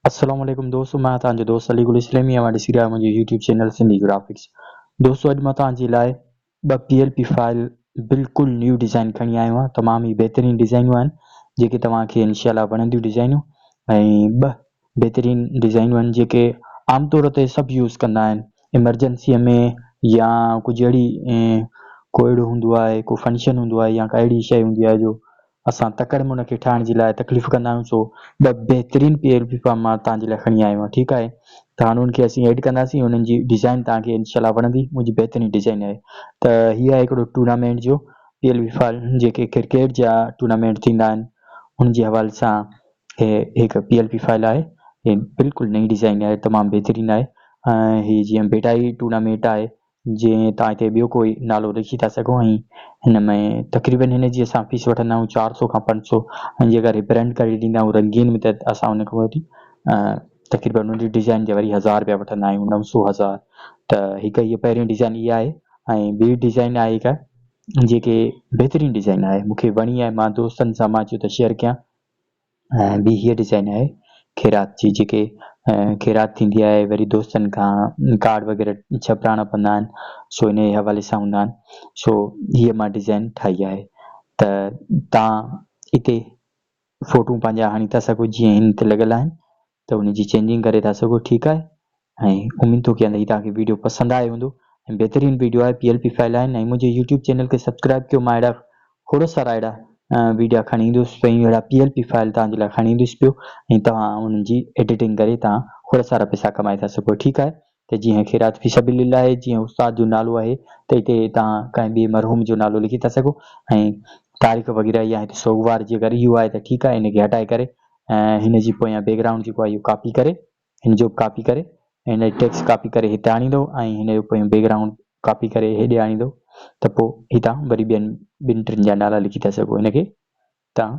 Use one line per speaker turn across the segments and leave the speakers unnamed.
السلام عليڪم دوستو مان توهان جو دوست علي گل اسلامي اوهان ڏسي رهيا آهيو منهنجو يوٽيوب چينل سنڌي گرافڪس دوستو اڄ مان توهان جي لاء ٻه پي ايل پي فائل بلڪل نيو ڊزائن کڻي آيو آهيان تمام ئي بهترين ڊزائنون آهن جيڪي توهان کي انشاء الله وڻنديون ڊزائنون ۽ ٻه بهترين ڊزائنون آهن جيڪي عام طور تي سڀ يوز ڪندا آهن ايمرجنسي ۾ يا ڪجهه اهڙي ڪو اهڙو هوندو آهي ڪو فنڪشن هوندو آهي يا ڪا اهڙي شيء هوندي آهي جو اسان تڪڙ ۾ ان کي ٺاهڻ جي لاء تڪليف ڪندا آهيون سو ٻه بهترين پي ايل پي فارم مان توهان جي لاء کڻي آيو آهيان ٺيڪ آهي ته هاڻي ان کي اسين ايڊ ڪنداسين انهن جي ڊزائن توهان کي انشاء الله وڻندي منهنجي بهترين ڊزائن آهي ته هي آهي هڪڙو ٽورنامينٽ جو پي ايل پي فارم جيڪي ڪرڪيٽ جا ٽورنامينٽ ٿيندا آهن ان جي حوالي سان هي هڪ پي ايل پي فائل آهي هي بلڪل نئين ڊزائن آهي تمام بهترين آهي ۽ هي جيئن بيٽائي ٽورنامينٽ آهي جيئن توهان هتي ٻيو ڪوئي نالو لکي ٿا سگهو ۽ هن ۾ تقريبن هن جي اسان فيس وٺندا آهيون چار سو کان پنج سو ۽ جيڪر هي پرنٽ ڪري ڏيندا آهيون رنگين ۾ ته اسان ان کان وري تقريبن ان جي ڊزائن جا وري هزار روپيا وٺندا آهيون نو سو هزار ته هڪ هيء پهرين ڊزائن اها آهي ۽ ٻي ڊزائن آهي هڪ جيڪي بهترين ڊزائن آهي مونکي وڻي آهي مان دوستن سان مان چيو ته شيئر ڪيان ۽ ٻي هيء ڊزائن آهي خيرات جي جيڪي خيرات ٿيندي آهي وري دوستن کان ڪارڊ وغيره ڇپراڻا پوندا آهن سو ان جي حوالي سان هوندا آهن سو هيء مان ڊزائن ٺاهي آهي ته تان اتي فوٽو پنهنجا هڻي ٿا سگهو جيئن هن تي لڳل آهن ته ان جي چينجنگ ڪري ٿا سگهو ٺيڪ آهي ۽ اميد ٿو ڪيان ته هي توهان کي ويڊيو پسند آيو هوندو ۽ بهترين ويڊيو آهي پي ايل پي فائل آهن ۽ منهنجي يوٽيوب چينل کي سبسڪرائب ڪيو مان اهڙا کوڙ سارا اهڙا ويڊيا کڻي ايندس پيو اهڙا پي ايل پي فائل توهان جي لاء کڻي ايندس پيو ۽ توهان انهن جي ايڊيٽنگ ڪري توهان کوڙ سارا پئسا ڪمائي ٿا سگهو ٺيڪ آهي ته جيئن خيرات في سبيل الله آهي جيئن استاد جو نالو آهي ته هتي توهان ڪنهن ٻئي مرحوم جو نالو لکي ٿا سگهو ۽ تاريخ وغيره يا هتي سوڳوار جي اگر اهو آهي ته ٺيڪ آهي ان کي هٽائي ڪري ۽ هن جي پويان بيڪ گرائونڊ جيڪو آهي اهو ڪاپي ڪري هن جو به ڪاپي ڪري ۽ هن جي ٽيڪسٽ ڪاپي ڪري هتي آڻيندو ۽ هن جو پويون بيڪ گرائونڊ ڪاپي ڪري هيڏي آڻيندو ته پوء هي تان وري ٻين ٻن ٽن جا نالا لکي ٿا سگهو هن کي تان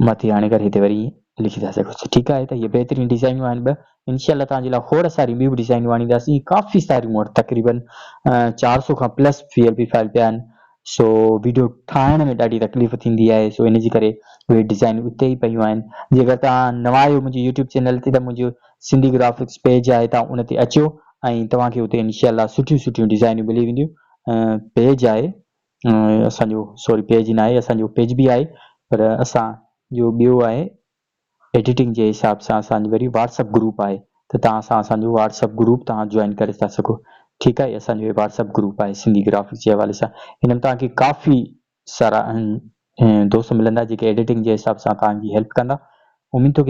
مٿي آڻي ڪري هتي وري لکي ٿا سگهو ٺيڪ آهي ته هي بهترين ڊزائنون آهن ٻه انشاء الله تان جي لاء کوڙ ساريون ٻيون به ڊزائنون آڻينداسين ڪافي ساريون مون وٽ تقريبن چار سو کان plus P L P file پيا آهن سو ويڊيو ٺاهڻ ۾ ڏاڍي تڪليف ٿيندي آهي سو ان جي ڪري اهي ڊزائنون اتي ئي پيون آهن جيڪر توهان نوان آهيو منهنجي يوٽيوب چينل تي ته منهنجو سنڌي گرافڪس پيج آهي توهان ان تي اچو ۽ توهان کي اتي انشاء الله سٺيون سٺيون ڊزائنون ملي وينديون پيج آهي اسان جو سوري پيج نه آهي اسان جو پيج به آهي پر اسان جو ٻيو آهي ايڊيٽنگ جي حساب سان اسان جو وري واٽس اپ گروپ آهي ته توهان سان اسان جو واٽس اپ گروپ توهان جوائن ڪري ٿا سگهو ٺيڪ آهي اسان جو هي واٽس اپ گروپ آهي سنڌي گرافڪس جي حوالي سان هن ۾ توهان کي ڪافي سارا دوست ملندا جيڪي ايڊيٽنگ جي حساب سان توهان جي هيلپ ڪندا اميد ٿو